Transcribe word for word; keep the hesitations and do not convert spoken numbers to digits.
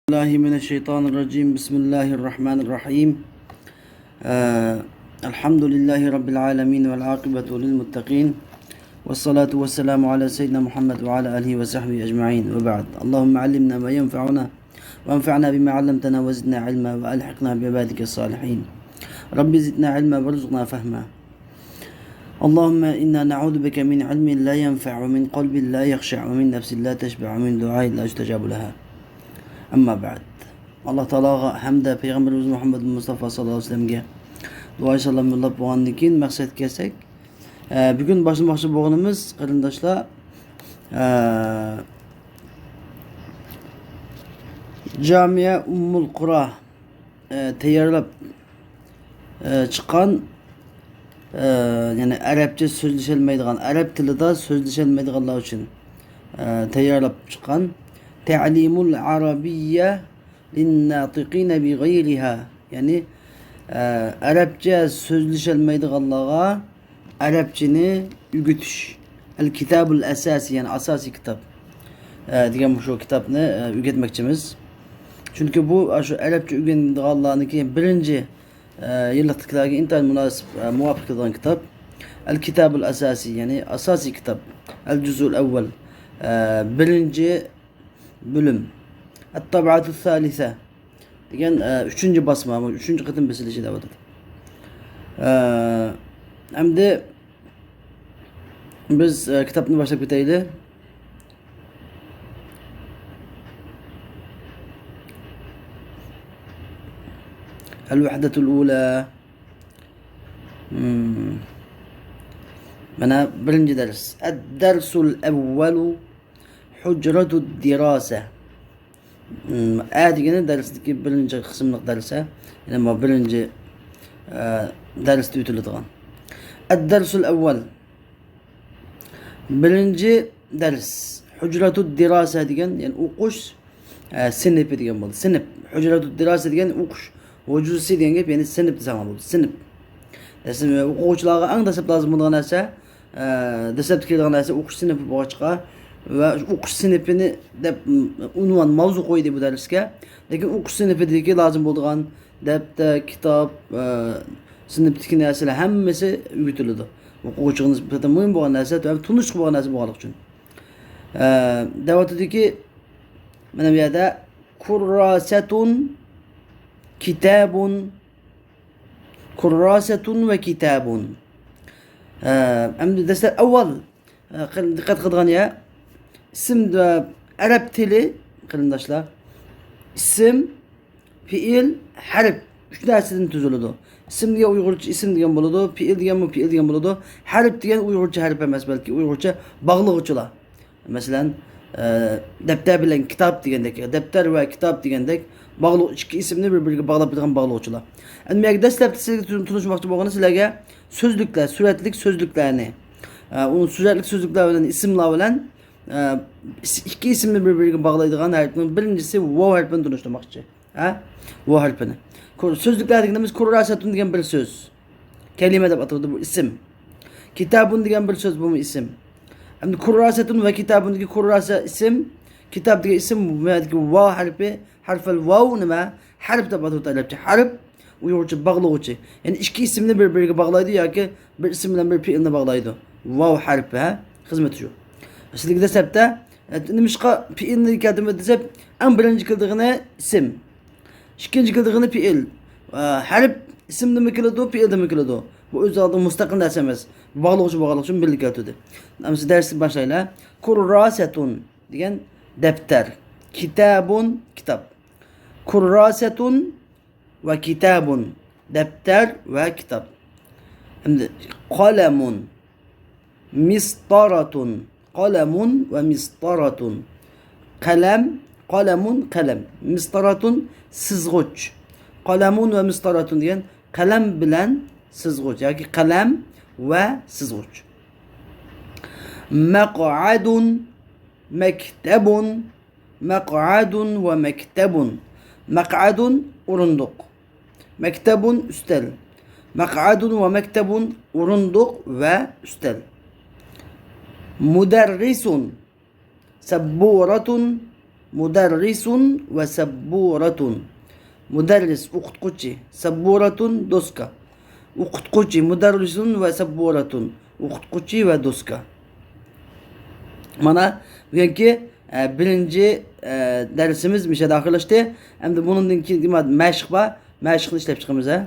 بالله من الشيطان الرجيم. بسم الله الرحمن الرحيم. آه، الحمد لله رب العالمين والعاقبة للمتقين والصلاة والسلام على سيدنا محمد وعلى آله وصحبه أجمعين وبعد. اللهم علمنا ما ينفعنا وانفعنا بما علمتنا وزدنا علما وألحقنا بعبادك الصالحين. رب زدنا علما وارزقنا فهما. اللهم إنا نعوذ بك من علم لا ينفع ومن قلب لا يخشع ومن نفس لا تشبع ومن دعاء لا يستجاب لها. أما بعد. ئاللا تائالاغا ھەمدە پەيغەمبىرىمىز مۇھەممەد مۇستافا ساللاللاھۇ ئەلەيھى ۋەسەللەمگە دۇئا سالام يوللاپ بولغاندىن كېيىن مەقسەتكە كەلسەك، ئە، بۈگۈن باشلىماقچى بولغىنىمىز، قېرىنداشلار، ئە، جامىئە ئۇممۇل قۇرا، ئە، تەييارلاپ، ئە، چىققان، ئە، يەنى ئەرەبچە سۆزلىشەلمەيدىغان، ئەرەب تىلىدا سۆزلىشەلمەيدىغانلار ئۈچۈن، ئە، تەييارلاپ چىققان تەلىمۇل ئارابىييە لىنناتىقىنە بىغەيرىھا، يەنى، ئە، ئەرەبچە سۆزلىشەلمەيدىغانلارغا ئەرەبچىنى ئۆگىتىش. ئەل كىتابۇل ئەساسىي، يەنى ئاساسىي كىتاب، ئە، دېگەن مۇشۇ كىتابنى، ئە، ئۆگەتمەكچىمىز. چۈنكى بۇ، ئاشۇ ئەرەبچە ئۆگىنىدىغانلارنىڭكى بىرىنچى، ئە، يىللىقتىكىلەرگە ئىنتايىن مۇناسىپ، ئە، مۇۋاپىق كېلىدىغان كىتاب. ئەل كىتابۇل ئەساسىي، يەنى ئاساسىي كىتاب. ئەل جۇزئۇل ئەۋۋەل، ئە، بىرىنچى بۆلۈم. ئەتتابئەتۇ سالىسە دېگەن، ئە، ئۈچىنچى باسما، ئۈچىنچى قېتىم بېسىلىشى دەۋاتىدۇ. ئە، ئەمدى بىز، ئە، كىتابنى باشلاپ كېتەيلى. ئەل ۋەھدەتۇل ئۇلا. مم. مانا بىرىنچى دەرس. ئەددەرسۇل ئەۋۋەلۇ ھۇجرەتۇد دىراسە. مم، ئە دېگىنى دەرستىكى بىرىنچى قىسىملىق دەرس، ھە. يەنى بۇ بىرىنچى، ئە، دەرستە ئۆتۈلىدىغان. ئەددەرسۇل ئەۋۋەل. بىرىنچى دەرس. ھۇجرەتۇد دىراسە دېگەن، يەنى ئوقۇش، ئە، سىنىپى دېگەن بولدى. سىنىپ. ھۇجرەتۇد دىراسە دېگەن ئوقۇش ھۇجرىسى دېگەن گەپ، يەنى سىنىپ دېسەڭلار بولدى. سىنىپ. دەسلەپ ئوقۇغۇچىلارغا ئەڭ دەسلەپ لازىم بولىدىغان نەرسە، ئە، دەسلەپتە كېلىدىغان نەرسە ئوقۇش سىنىپى بولغاچقا ۋە ئوقۇش سىنىپىنى دەپ ئۇنۋان، ماۋزۇ قويدى بۇ دەرسكە. لېكىن ئوقۇش سىنىپىدىكى لازىم بولىدىغان دەپتەر، كىتاب، ئە، سىنىپتىكى نەرسىلەر ھەممىسى ئۆگىتىلىدۇ. ئوقۇغۇچىغا نىسبەتەن مۇھىم بولغان نەرسە، تۆۋەن تونۇشلۇق بولغان نەرسە بولغانلىقى ئۈچۈن. ئە، دەۋاتىدۇكى، مانا بۇ يەردە كۇرراسەتۇن، كىتابۇن، كۇرراسەتۇن ۋە كىتابۇن. ئە، ئەمدى دەسلەپ ئاۋۋال، ئە، قېنى دىققەت قىلىدىغان يەر، ئىسىم، ئەرەب تىلى، قېرىنداشلار، ئىسىم، پېئىل، ھەرپ، ئۈچ نەرسىدىن تۈزۈلىدۇ. ئىسىم دېگەن ئۇيغۇرچە ئىسىم دېگەن بولىدۇ، پېئىل دېگەنمۇ پېئىل دېگەن بولىدۇ. ھەرپ دېگەن ئۇيغۇرچە ھەرپ ئەمەس، بەلكى ئۇيغۇرچە باغلىغۇچىلار. مەسىلەن، ئە، دەپتەر بىلەن كىتاب دېگەندەك، دەپتەر ۋە كىتاب دېگەندەك باغلىق، ئىككى ئىسىمنى بىر-بىرىگە باغلاپ بېرىدىغان باغلىغۇچىلار. ئەمدى بۇ يەرگە دەسلەپتە سىزگە تۇ-، تونۇشماقچى بولغىنى سىلەرگە سۆزلۈكلەر، سۈرەتلىك سۆزلۈكلەرنى، ئە، ئۇ سۈرەتلىك سۆزلۈكلەر بىلەن ئىسىملار بىلەن، ئە، ئىس-، ئىككى ئىسىمنى بىر-بىرىگە باغلايدىغان ھەرپنىڭ بىرىنچىسى ۋاۋ ھەرپىنى تونۇشتۇرماقچى. ھە؟ ۋاۋ ھەرپىنى. كۇر-، سۆزلۈكلەر دېگىنىمىز كۇرراسەتۇن دېگەن بىر سۆز. كەلىمە دەپ ئاتىلىدۇ، بۇ ئىسىم. كىتابۇن دېگەن بىر سۆز، بۇمۇ ئىسىم. ئەمدى كۇرراسەتۇن ۋە كىتابۇندىكى كۇرراسە ئىسىم، كىتاب دېگەن ئىسىم، بۇ يەردىكى ۋاۋ ھەرپى، ھەرفەل ۋاۋ نېمە؟ ھەرپ دەپ ئاتىلىدۇ ئەرەبچە. ھەرپ، ئۇيغۇرچە باغلىغۇچى. يەنى ئىككى ئىسىمنى بىر-بىرىگە باغلايدۇ ياكى بىر ئىسىم بىلەن بىر پېئىلنى باغلايدۇ. ۋاۋ ھەرپى، ھە؟ خىزمىتى شۇ. سىلىگە دەسلەپتە، ئە، نېمىشقا پېئىلنى كەلتۈرمىدى دېسەك، ئەڭ بىرىنچى كېلىدىغىنى ئىسىم. ئىككىنچى كېلىدىغىنى پېئىل. ئە، ھەرپ ئىسىمدىنمۇ كېلىدۇ، پېئىلدىنمۇ كېلىدۇ. بۇ ئۆز ئالدىغا مۇستەقىل نەرسە ئەمەس. باغلىغۇچى بولغانلىقى ئۈچۈن بىللە كەلتۈردى. ئەمسە دەرسكە باشلايلى. كۇرراسەتۇن دېگەن دەپتەر. كىتابۇن، كىتاب. كۇرراسەتۇن ۋە كىتابۇن، دەپتەر ۋە كىتاب. ئەمدى قەلەمۇن، مىسطارەتۇن، قەلەمۇن ۋە مىسطارەتۇن. قەلەم، قەلەمۇن، قەلەم. مىسطارەتۇن، سىزغۇچ. قەلەمۇن ۋە مىسطارەتۇن دېگەن قەلەم بىلەن سىزغۇچ ياكى قەلەم ۋە سىزغۇچ. مەقئەدۇن، مەكتەبۇن، مەقئەدۇن ۋە مەكتەبۇن. مەقئەدۇن، ئورۇندۇق. مەكتەبۇن، ئۈستەل. مەقئەدۇن ۋە مەكتەبۇن، ئورۇندۇق ۋە ئۈستەل. مۇدەررىسۇن، سەببۇرەتۇن، مۇدەررىسۇن ۋە سەببۇرەتۇن. مۇدەررىس، ئوقۇتقۇچى. سەببۇرەتۇن، دوسكا. ئوقۇتقۇچى، مۇدەررىسۇن ۋە سەببۇرەتۇن. ئوقۇتقۇچى ۋە دوسكا. مانا بۈگۈنكى ئە، بىرىنچى ئە، دەرسىمىز مۇشۇ يەردە ئاخىرلاشتى. ئەمدى بۇنىڭدىن كېيىنكى مەشىق بار. مەشىقنى ئىشلەپ چىقىمىز ھە.